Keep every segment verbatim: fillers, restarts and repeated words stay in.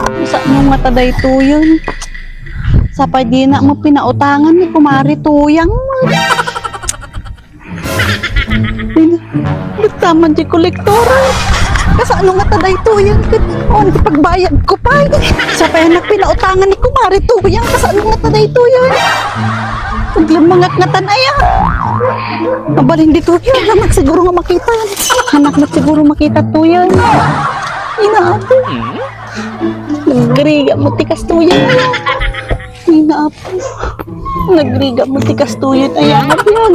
Kasano ngata daytoyen? Sapay dina met pinautangan ni Kumare Tuyang. Ba't taman di kolektora? Kasano ngata daytoyen? Ket, oh, ti pagbayadko pay. Sapay nak pinautangan ni Kumare Tuyang. Kasano ngata daytoyen? Aglemmengak ngatan aya. Mabalin ditoyen. Hanak siguro nga makita. Hanak met siguro makita toyen. Ina, Apo. Nagrigat met ti kastoyen. Ina, Apo. Nagrigat met ti kastoyen. Aya nga biag.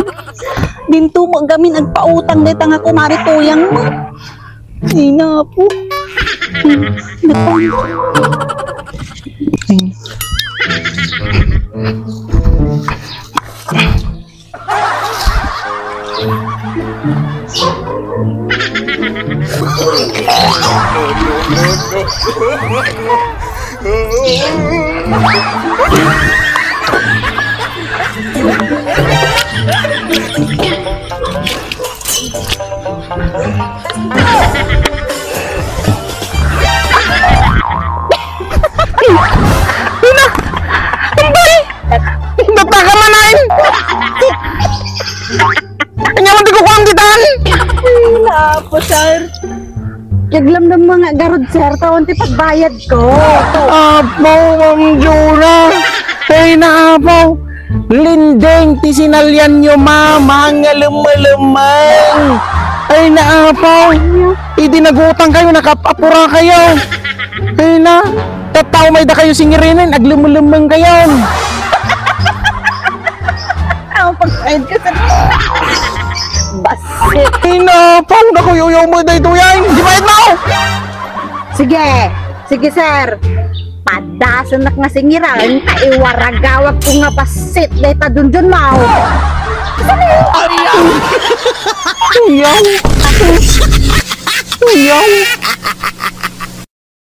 Dinto met gamin agpautang dayta nga Kumare Tuyang met. Ina, Apo. Ina! Ambay! Dataka manen! Anya man ti kukuan ditan? Ay, Apo, sir. Yaglamlam nga garud, sir. Tawan ti pagbayadko. Apo, Ma'am Jura. Ay, na, Apo. Lindeng ti sinalianyo, ma'am. Nga lumulumeng. Ay, na, Apo. Idi nagutang kayo, nakapapura kayo. Ay, na. Tattao may da kayo singirinen, aglumulumeng kayo. Ang pagkain ka sa basit. Inapang na kuyo yung mo daytoy ay. Di ba ito? Sige. Sige, sir. Padasenak nga singiran, ta iwaragawak ko nga basit dayta dunjun mo. Ayaw! Ayaw!